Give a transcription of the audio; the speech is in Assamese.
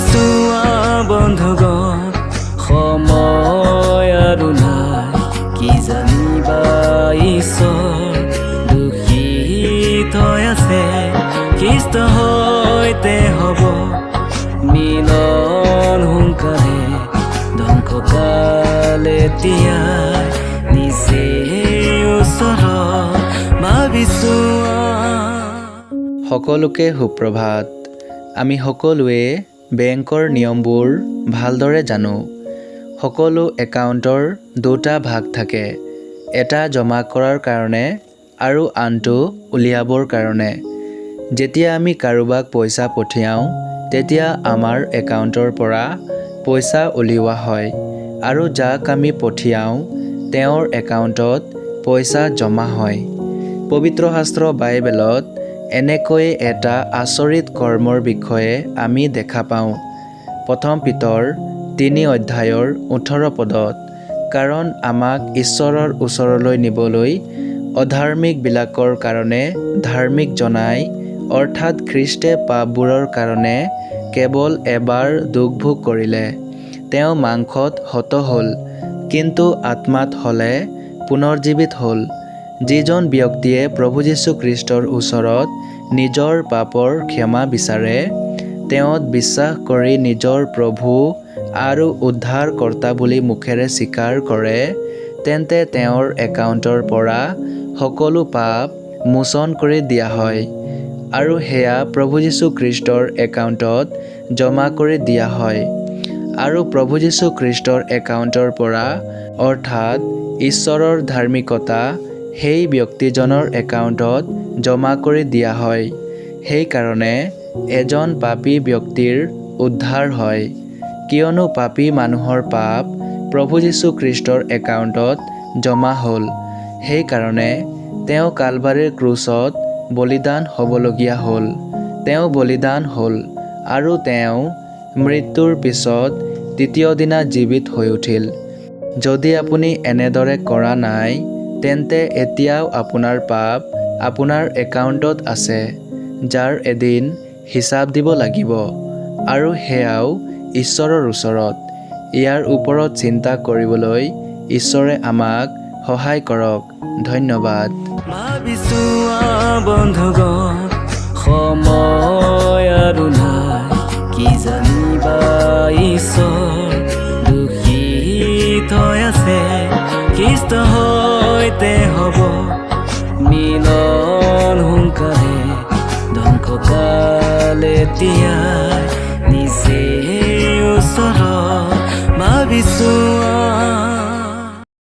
ভাবিছোৱা বন্ধুগণ, সময় আৰু নাই। কি জানিবা ঈশ্বৰ দোষিত আছে, খ্ৰীষ্ট সৈতে হ'ব মিলন সোনকালে। ধ্বংসকাল এতিয়াই নিচেই ওচৰত, ভাবিছোৱা। সকলোকে সুপ্ৰভাত। আমি সকলোৱে বেংকৰ নিয়মবোৰ ভালদৰে জানো। সকলো একাউণ্টৰ দুটা ভাগ থাকে, এটা জমা কৰাৰ কাৰণে আৰু আনটো উলিয়াবৰ কাৰণে। যেতিয়া আমি কাৰোবাক পইচা পঠিয়াওঁ, তেতিয়া আমাৰ একাউণ্টৰ পৰা পইচা উলিওৱা হয় আৰু যাক আমি পঠিয়াওঁ তেওঁৰ একাউণ্টত পইচা জমা হয়। পবিত্ৰ শাস্ত্ৰ বাইবেলত এনেকৈয়ে এটা আচৰিত কৰ্মৰ বিষয়ে আমি দেখা পাওঁ। প্ৰথম পিতৰ 3 অধ্যায়ৰ 18 পদত, কাৰণ আমাক ঈশ্বৰৰ ওচৰলৈ নিবলৈ অধাৰ্মিকবিলাকৰ কাৰণে ধাৰ্মিক জনাই, অৰ্থাৎ খ্ৰীষ্টে পাপবোৰৰ কাৰণে কেৱল এবাৰ দুখ ভোগ কৰিলে। তেওঁ মাংসত হত হ'ল, কিন্তু আত্মাত হ'লে পুনৰ্জীৱিত হ'ল। যিজন ব্যক্তিয়ে প্ৰভু যীশু খ্ৰীষ্টৰ ওচৰত নিজৰ পাপৰ ক্ষমা বিচাৰে, তেওঁত বিশ্বাস কৰি নিজৰ প্ৰভু আৰু উদ্ধাৰকৰ্তা বুলি মুখেৰে স্বীকাৰ কৰে, তেন্তে তেওঁৰ একাউণ্টৰ পৰা সকলো পাপ মোচন কৰি দিয়া হয় আৰু সেয়া প্ৰভু যীশু খ্ৰীষ্টৰ একাউণ্টত জমা কৰি দিয়া হয়। আৰু প্ৰভু যীশু খ্ৰীষ্টৰ একাউণ্টৰ পৰা, অৰ্থাৎ ঈশ্বৰৰ ধাৰ্মিকতা, সেই ব্যক্তিজনৰ একাউণ্টত জমা কৰি দিয়া হয়। সেইকাৰণে এজন পাপী ব্যক্তিৰ উদ্ধাৰ হয়, কিয়নো পাপী মানুহৰ পাপ প্ৰভু যীশু খ্ৰীষ্টৰ একাউণ্টত জমা হ'ল। সেইকাৰণে তেওঁ কালভাৰীৰ ক্ৰুচত বলিদান হ'বলগীয়া হ'ল। তেওঁ বলিদান হ'ল আৰু তেওঁ মৃত্যুৰ পিছত তৃতীয় দিনা জীৱিত হৈ উঠিল। যদি আপুনি এনেদৰে কৰা নাই, তেন্তে এতিয়াও আপোনাৰ পাপ আপোনাৰ একাউণ্টত আছে, যাৰ এদিন হিচাপ দিব লাগিব আৰু সেয়াও ঈশ্বৰৰ ওচৰত। ইয়াৰ ওপৰত চিন্তা কৰিবলৈ ঈশ্বৰে আমাক সহায় কৰক। ধন্যবাদ। ভাবিছোৱা বন্ধুগণ, সময় আৰু নাই। কি জানিবা ঈশ্বৰ দোষিত আছে, খ্ৰীষ্ট সৈতে হ'ব মিলন সোনকালে। ধ্বংসকাল এতিয়াই নিচেই ওচৰত।